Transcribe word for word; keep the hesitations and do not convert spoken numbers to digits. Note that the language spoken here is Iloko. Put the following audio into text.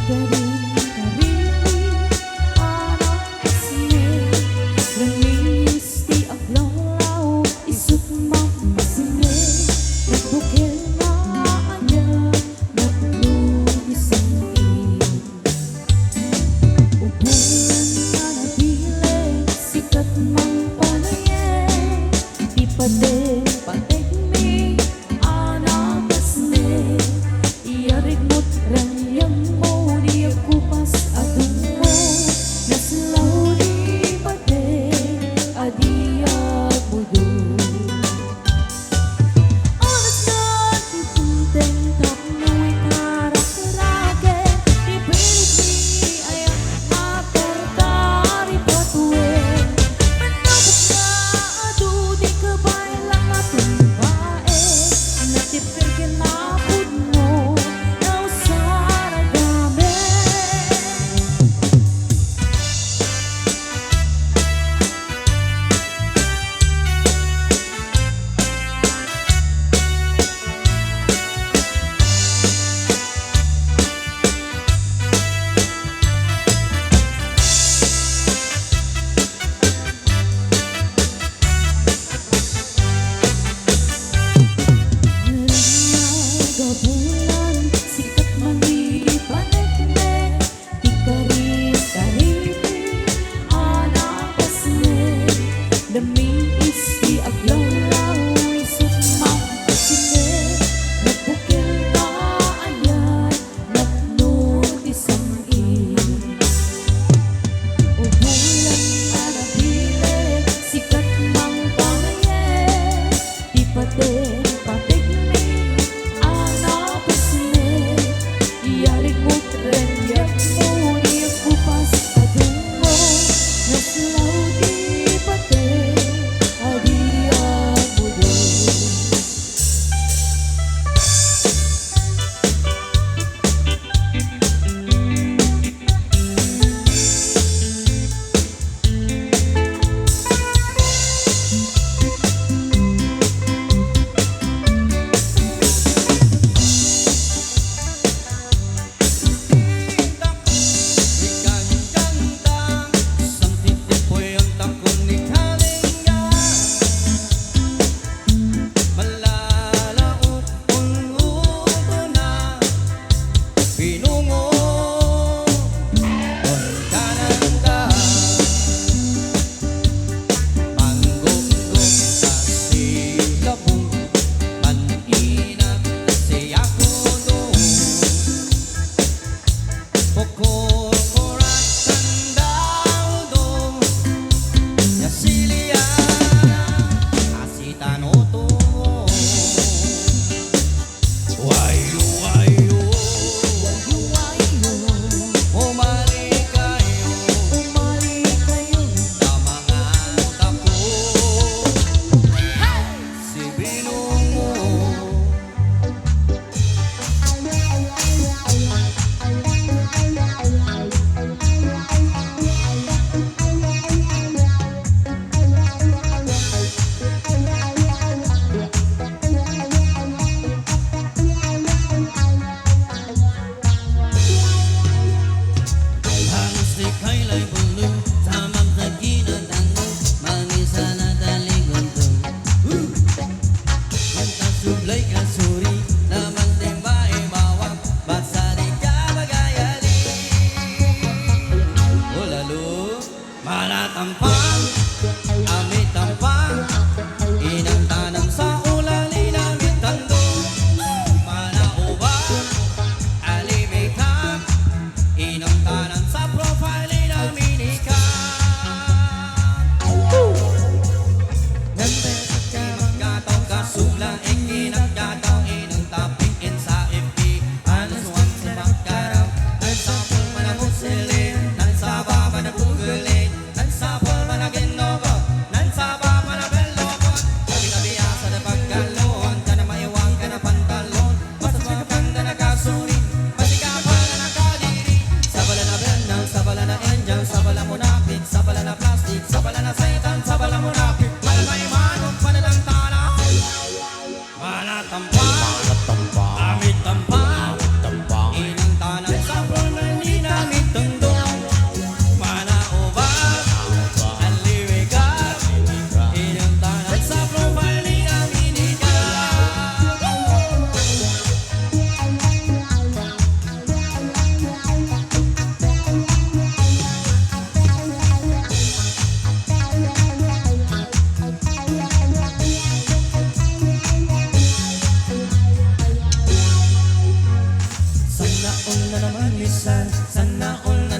Karin-karini a napasne, ramis ti aglawlaw, isut' mapasne, nagbukel nga ania, napno ti sam-id. Ubulan nga nabileg, sikat mangpanayeg, ti pateg-pategmi a napasne, iyarigmo't ranyegmo, di agkupas a dungngo, naslaw ti pateg a di agbudo. Oras na ti punteng tapno ikarakaraken ti bilikmi, ayak nga tartaripatuen. Mannabok nga adu, di kabay lang matumbaen, natipker ken napudno, nausaragamen. Naggabulan, sikat man ti paneknek, ti karin-karini a napasne, lamiis ti aglawlaw, isut' mapasne, nagbukel nga ayat, napno ti sam-id. Ubulan nga nabileg, sikat mangpanayeg, ti pateg-pategmi a napasne, iyarigmo't ranyegmo, di agkupas a dungngo, naslaw ti pateg a di agbudo. Malalaok, ul-uto na, binungo, on kananda. Manggukguk ta si Gabong, man-inat ta si Yakudo. Pokol, korak, sandaldo, ya silia, asitanuto. Wayo, wayo. Wayo, wayo. Umalikayo. Umalikayo. Ta mangan tako. Hey! Si Binungo. Sana all